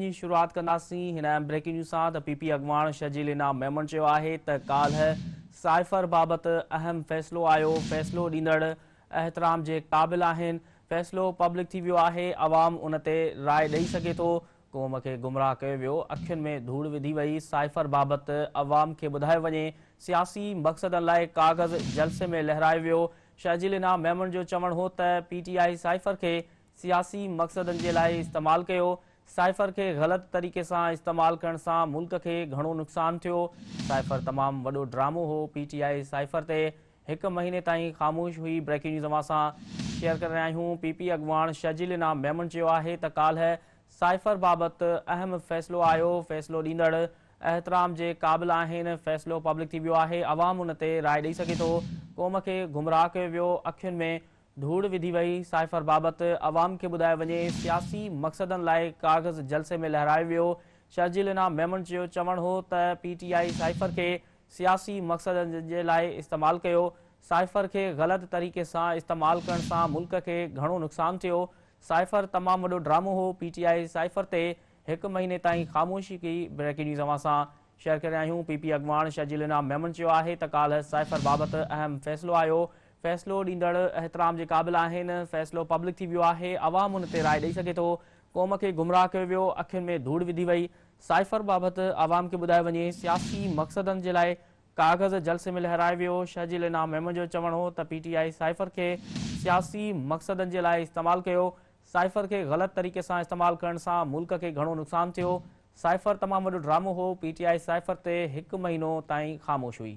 جي شروعات ڪنداسين هن اهم بريڪنگ نيوز سان ته پي پي اڳواڻ شرجيل انعام ميمڻ چيو آهي ته ڪالهه سائفر بابت اهم فيصلو آيو، فيصلو ڏيندڙ احترام جي قابل آهن، فيصلو پبلڪ ٿي ويو آهي، عوام ان تي راء ڏئي سگهي ٿو، قوم کي گمراهه ڪيو ويو، اکين ۾ ڌوڙ وڌي وئي، سائفر بابت عوام کي ٻڌايو وڃي، سياسي مقصدن لاء ڪاغذ جلسي ۾ لهرايو ويو، شرجيل انعام ميمڻ جو چوڻ هو ته پي ٽي آء سائفر کي سياسي مقصدن جي لاء استعمال ڪيو، سائفر کي غلط طريقي سان استعمال ڪرڻ سان ملڪ کي گهڻو نقصان ٿيو، سائفر تمام وڏو ڊرامو هو، پي ٽي I cipher تي هڪ مهيني تائين خاموش هئي، بريڪنگ نيوز اوهان سان شيئر ڪري رهيا آهيون، پي پي اڳواڻ شرجيل انعام ميمڻ چيو آهي ته ڪالهه سائفر بابت اهم فيصلو آيو، فيصلو ڏيندڙ احترام جي قابل آهن، فيصلو پبلڪ ٿي ويو آهي، عوام ان تي راء ڏئي سگهي ٿو، قوم کي گمراهه ڪيو ويو، اکين ۾ ڌوڙ وڌي وئي، سائفر بابت عوام کي ٻڌايو وڃي، سياسي مقصدن لاء ڪاغذ جلسي ۾ لهرايو ويو، شرجيل انعام ميمڻ جو چوڻ هو ته پي ٽي I cipher کي سياسي مقصدن جي لاء استعمال ڪيو، سائفر کي غلط طريقي سان استعمال ڪرڻ سان ملڪ کي گهڻو نقصان ٿيو، سائفر تمام وڏو ڊرامو هو، پي ٽي I cipher تي هڪ مهيني تائين خاموشي ڪئي، بريڪنگ نيوز اوهان سان شيئر ڪري رهيا آهيون، پي پي اڳواڻ شرجيل انعام ميمڻ چيو آهي ته ڪالهه سائفر بابت اهم فيصلو آيو، فيصلو ڏيندڙ احترام جي قابل آهن، فيصلو پبلڪ ٿي ويو آهي، عوام ان تي راء ڏئي سگهي ٿو، قوم کي گمراهه ڪيو ويو، اکين ۾ ڌوڙ وڌي وئي، سائفر بابت عوام کي ٻڌايو وڃي، سياسي مقصدن جي لاء ڪاغذ جلسي ۾ لهرايو ويو، شرجيل انعام ميمڻ جو چوڻ هو ته پي ٽي I cipher کي سياسي مقصدن جي لاء استعمال ڪيو، سائفر کي غلط طريقي سان استعمال ڪرڻ سان ملڪ کي گهڻو نقصان ٿيو، سائفر تمام وڏو ڊرامو هو، پي ٽي I cipher تي هڪ مهينو تائين خاموش هئي.